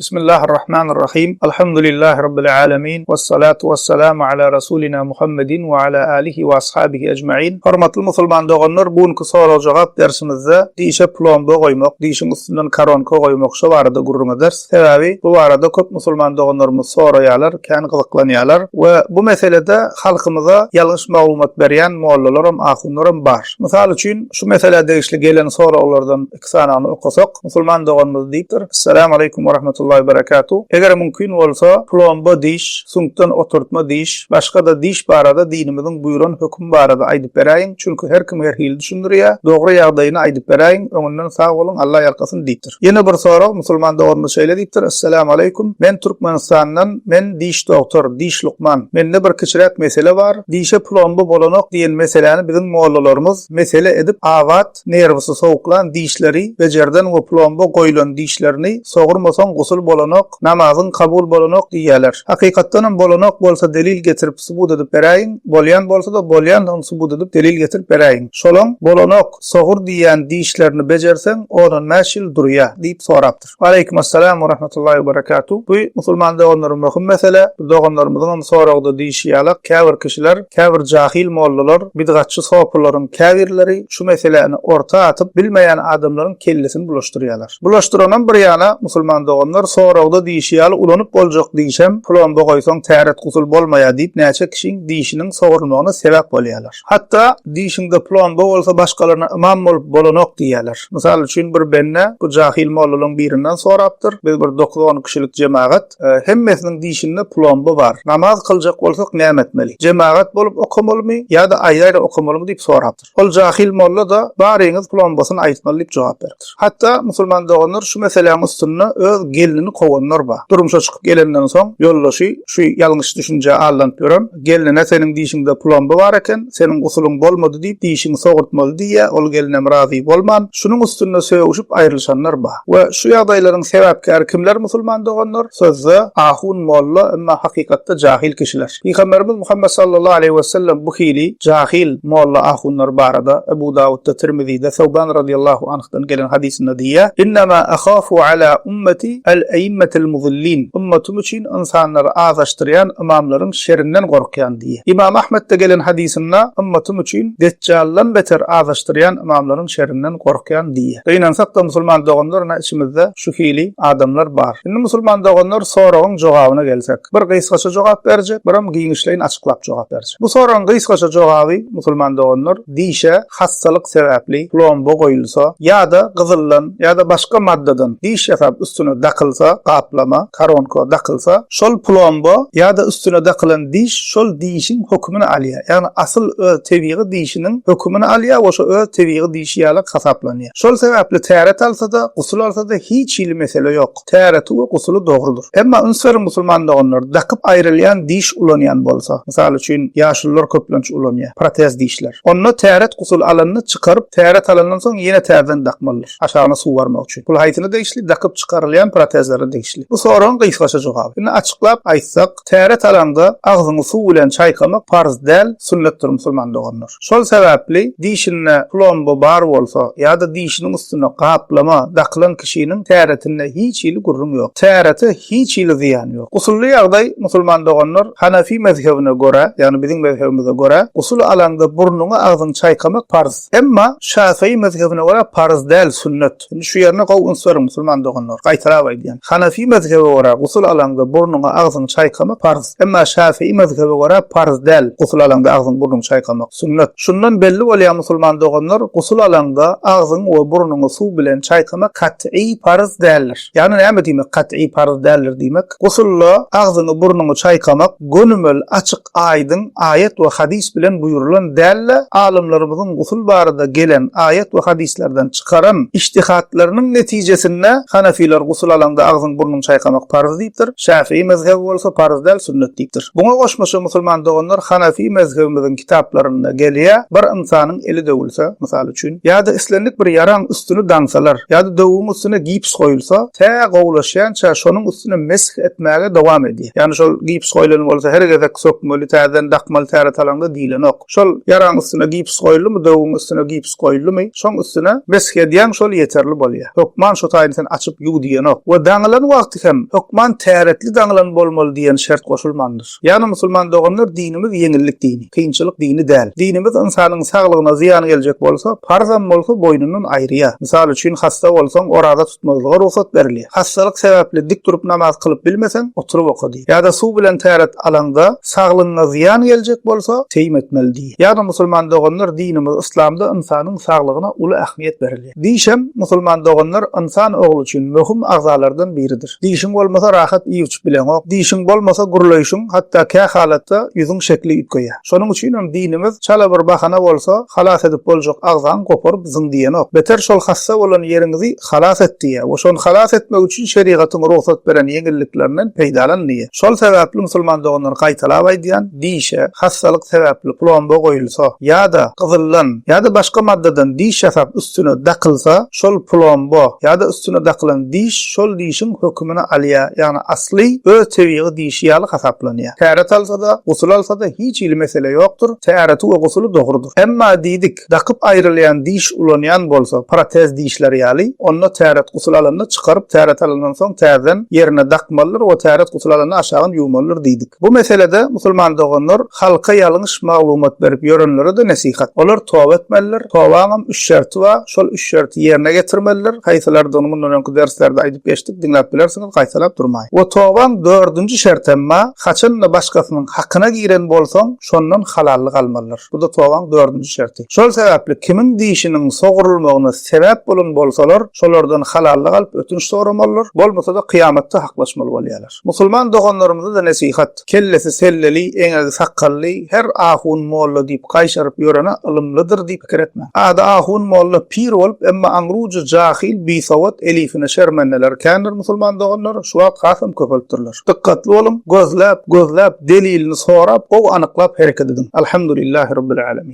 Bismillahirrahmanirrahim. Alhamdulillahi Rabbil alemin. Vessalatu vesselamu ala Rasulina Muhammedin ve ala alihi ve ashabihi ecmain. Hormatly musulman doganlar, bu günki sorag-jogap dersimizde dişe plomba goýmak, dişiň üstünden koronka goýmak şo barada gürrüň ederis. Sebäbi bu barada köp musulman doganlarymyz soraýarlar, kän gyzyklanýarlar we bu meselede halkymyza ýalňyş maglumat berýän mollalaram, ahunlaram bar. Mysal üçin, şu meselä degişli gelen soraglardan Sanagyny okasak, musulman doganymyz diýipdir, Essalamu aleýkum we rahmetullahi we berekatuh. Eger mümkin bolsa, plomba diş, süňkden oturtma diş, başga-da diş barada dinimiziň buýran hökümi barada aýdyp beräýiň, çünki her kim her hili düşündirýär, dogry ýagdaýyny aýdyp beräýiň, öňünden sag boluň, Allah ýalkasyn diýipdir. Ýene bir sorag, musulman doganymyz şeýle diýipdir, Essalamu aleýkum, men Türkmenistandan, men diş dogtor, diş lukman. Mende bir kiçiräk mesele bar, dişe plomba bolanok diýen meseläni biziň mollalarymyz mesele edip abat, Nerwsy sowuklan dişleri bejerden we plomba goýlan dişlerini sogurmasaň gusul bolanok, namazyň kabul bolanok diýýäler. Hakykatdanam bolanok bolsa delil getirip subut edip beräýiň, bolýan bolsada bolýandygyny subut edip delil getirip beräýiň. Şolaň bolanok, sogur diýýän dişlerini bejerseň on-on bäş ýyl durýa diýip sorapdyr. Waleýkim essalam we rahmetullahi we berekatuh. Bu musulman doganlarym möhüm mesele. Bu doganlarymyzyňam soragda diýşi ýalak käbir kişiler, käbir jahil mollalar, bidgatçy sopylaryň käbirleri şu meseläni orta atyp bilmeýän adamlaryň kellesini bulaşdyrýalar. Bulaşdyranam bir ýana musulman doganlar soragda diýşi ýaly ulanyp boljak dişem plomba goýsaň täret gusul bolmaýa diýip näçe kişiň dişiniň sogrulmagyna sebäp bolýalar. Hatda dişiňde plomba bolsa başgalaryna ymam bolup bolanok diýýäler. Mysal üçin bir bende bu jahil mollalaryň birinden sorapdyr, biz bir dokuz-on kişilik jemagat, hemmesiniň dişinde plomba bar. Namaz kyljak bolsak näme etmeli? Jemagat bolup okamalymy ýa-da aýry-aýry okamalymy diýip sorapdyr. Ol jahil molla-da baryňyz plombasyny aýtmaly diýip jogap beripdir. Hatda musulman doganlar şu meseläň üstünde öz gelnini kowanlar bar. Durmuşa çykyp gelenden soň ýoldaşy şu ýalňyş düşünjä aldanyp ýören gelnine seniň dişiňde plomba bar eken, seniň gusulyň bolmady diýip dişiňi sogurtmaly diýýär, ol gelinem razy bolman, şunuň üstünde sögüşip aýrylyşanlar bar. We şu ýagdaýlaryň sebäpkäri kimler musulman doganlar? Sözde ahun molla emma hakykatda jahil kişiler. Pygamberimiz Muhammet sallallahu aleýhi we sellem bu hili jahil molla ahunlar barada Ebu Dawudda, Tirmizide Sewban razyýallahu anhdan gelen hadysynda diýýär, Innema ahafu ala ummeti el-eimmetil muzillin, Ymmatym üçin ynsanlary azaşdyrýan ymamlaryň şerinden gorkýan diýýär. Ymam Ahmetde gelen hadysynda Ymmatym üçin Deçjaldan beter azaşdyrýan ymamlaryň şerinden gorkýan diýýär. Gynansak-da musulman doganlar ynha içimizde şu hili adamlar bar. Indi musulman doganlar soragyň jogabyna gelsek. Bir gysgaça jogap berjek, birem giňişleýin açyklap jogap berjek. Bu soragyň gysgaça jogaby musulman doganlar dişe hassalyk sebäpli plomba goýulsa ýa-da gyzyldan ýa-da başga maddadan diş ýasap üstüne dakylsa, gaplama, koronka, dakylsa, şol plomba ýa-da üstüne dakylan diş şol dişiň hökümini alýar. Ýagny asyl öz tebigy dişiniň hökümini alýar we şo öz tebigy dişi ýalak hasaplanýar. Şol sebäpli täret alsa-da, gusul alsa-da hiç hili mesele ýok. Täreti we gusuly dogrudyr. Emma üns beriň musulman doganlar, dakyp aýrylýan diş ulanýan bolsa, mysal üçin ýaşulular köplenç ulanýar, protez dişler. Onda täret gusul alanda çykaryp, täret alandan soň ýene täzeden dakmalydyr, aşagyna suw barmak üçin. Bul haýsyna degişli? Dakyp çykarylýan protezlere degişli. Bu soragyň gysgaça jogaby. Indi açyklap aýtsak, täret alaňda agzyňy suw bilen çaýkamak parz däl, sünnetdir musulman doganlar. Şol sebäpli dişinde plomba bar bolsa ýa-da dişiniň üstüne gaplama dakylan kişiniň täretinde hiç hili gürrüň ýok. Tärete hiç hili zyýan ýok. Gusully ýagdaý musulman doganlar Hanafi mezhebine görä, ýagny biziň mezhebimize görä, gusul alaňda burnuňy agzyňy çaýkamak parz. Emma Şafii mezhebine görä parz däl, sünnet. Indi şu ýerine gowy üns beriň musulman doganlar. Gaýtalap aýdýan. Hanafi mezhebe görä gusul alaňda burnuňy agzyňy çaýkamak parz. Emma Şafii mezhebe görä parz däl gusul alaňda agzyňy burnuňy çaýkamak. Sünnet. Şundan belli bolýar musulman doganlar gusul alaňda agzyňy we burnuňy suw bilen çaýkamak kat'y parz däldir. Ýagny näme diýmek kat'y parz däldir diýmek? Gusulda agzyňy burnuňy çaýkamak gönümel açyk aýdyň aýat we hadys bilen buýrulan däl-de, alymlarymyzyň gusul barada gelen aýat we hadyslardan çykaran ijtihatlarynyň netijesinde hanafiler gusul alaňda agzyň-burnuň çaýkamak parz diýipdir, şäfii mezhebi bolsa parz däl, sünnet diýipdir. Buňa goşmaça musulman doganlar hanafi mezhebimiziň kitaplarynda gelýär, bir ynsanyň eli döwülse, mysal üçin, ýa-da islendik bir ýaraň üstüni daňsalar, ýa-da döwügiň üstüne gips goýulsa, tä gowulaşýança şonuň üstüne mesh etmäge dowam edýär. Ýagny şol gips goýlan bolsa her gezek sökmeli, täzeden dakmaly täret alaňda diýlenok. Şol ýaraň üstüne gips goýuldymy, döwügiň üstüne gips goýuldymy, şoň üstüne mesh edýäň şol ýeterli bolýar. Hökman şo taýyny sen açyp ýuw diýenok. We. Daňylan wagty hem hökman täretli daňylan bolmaly diýen şert goşulmandyr. Ýagny musulman doganlar dinimiz ýeňillik dini, kynçylyk dini däl. Dinimiz ynsanyň saglygyna zyýan geljek bolsa, parzam bolsa boýnundan aýyrýar. Mysal üçin hassa bolsaň oraza tutmazlyga rugsat berilýär. Hassalyk sebäpli dik durup namaz kylyp bilmeseň, oturyp oka diýýär. Ýa-da suw bilen täret alaňda saglygyňa zyýan geljek bolsa, teýim etmeli diýýär. Ýagny musulman doganlar dinimiz yslamda ynsanyň saglygyna uly ähmiýet berilýär. Dişem, musulman doganlar, ynsan ogly üçin möhüm agzalardan biridir. Dişiň bolmasa rahat iýip-içip bileňok. Dişiň bolmasa gürleýşiň, hatda kä halatda ýüzüň şekli üýtgeýär. Şonuň üçinem dinimiz çala bir bahana bolsa halas edip boljak agzaňy goparyp zyň diýenok. Beter şol hassa bolan ýeriňizi halas et diýýär we şony halas etmek üçin şerigatyň rugsat beren ýeňilliklerinden peýdalan diýýär. Şol sebäpli musulman doganlar gaýtalap aýdýan, dişe hassalyk sebäpli plomba goýulsa ýa-da gyzyldan ýa-da başga maddadan diş ýasap üstüne dakylsa, şol plomba ýa-da üstüne dakylan diş şol dişiň hökümini alýar, ýagny asly öz tebigy dişi ýaly hasaplanýar. Täret alsa-da, gusul alsa-da hiç hili mesele ýokdur, täreti we gusuly dogrudyr. Emma diýdik, dakyp aýrylýan diş ulanýan bolsa, protez dişler ýaly, onda täret gusul alanda çykaryp, täret alandan soň täzeden ýerine dakmalydyr we täret gusul alanda aşagyny ýuwmalydyr diýdik. Bu meselede musulman doganlar halka ýalňyş maglumat berip ýörenlere-de nesihat. Olar toba etmelidir. Tobaňam üç şerti bar. Şol üç şerti ýerine getirmelidir. Haýsylardygyny mundan öňki derslerde aýdyp geçdik, diňläp bilersiňiz, gaýtalap durmaýyn. We tobaň dördünji şertem bar, haçan-da başgasynyň hakyna giren bolsaň, şondan halallyk almalydyr. Bu-da tobaň dördünji şerti. Şol sebäpli kimiň dişiniň sogrulmagyna sebäp bolan bolsalar, şolardan halallyk alyp ötünç soramalydyr, bolmasa-da kyýamatda haklaşmaly bolýarlar. Musulman doganlarymyza-da nesihat, kellesi selleli, eňegi sakgally, her ahun molla diýip gaýşaryp ýörene ylymlydyr diýip pikir etmäň. Ady ahun molla pir bolup, emma aňrujy jahyl, bisowat, elifine şermendeler kändir musulman doganlar, şu wagt hasam köpelipdirler. Dykgatly boluň, gözläp, gözläp, delilini sorap, gowy anyklap hereket ediň. Alhamdulillahi Rabbil Alemin.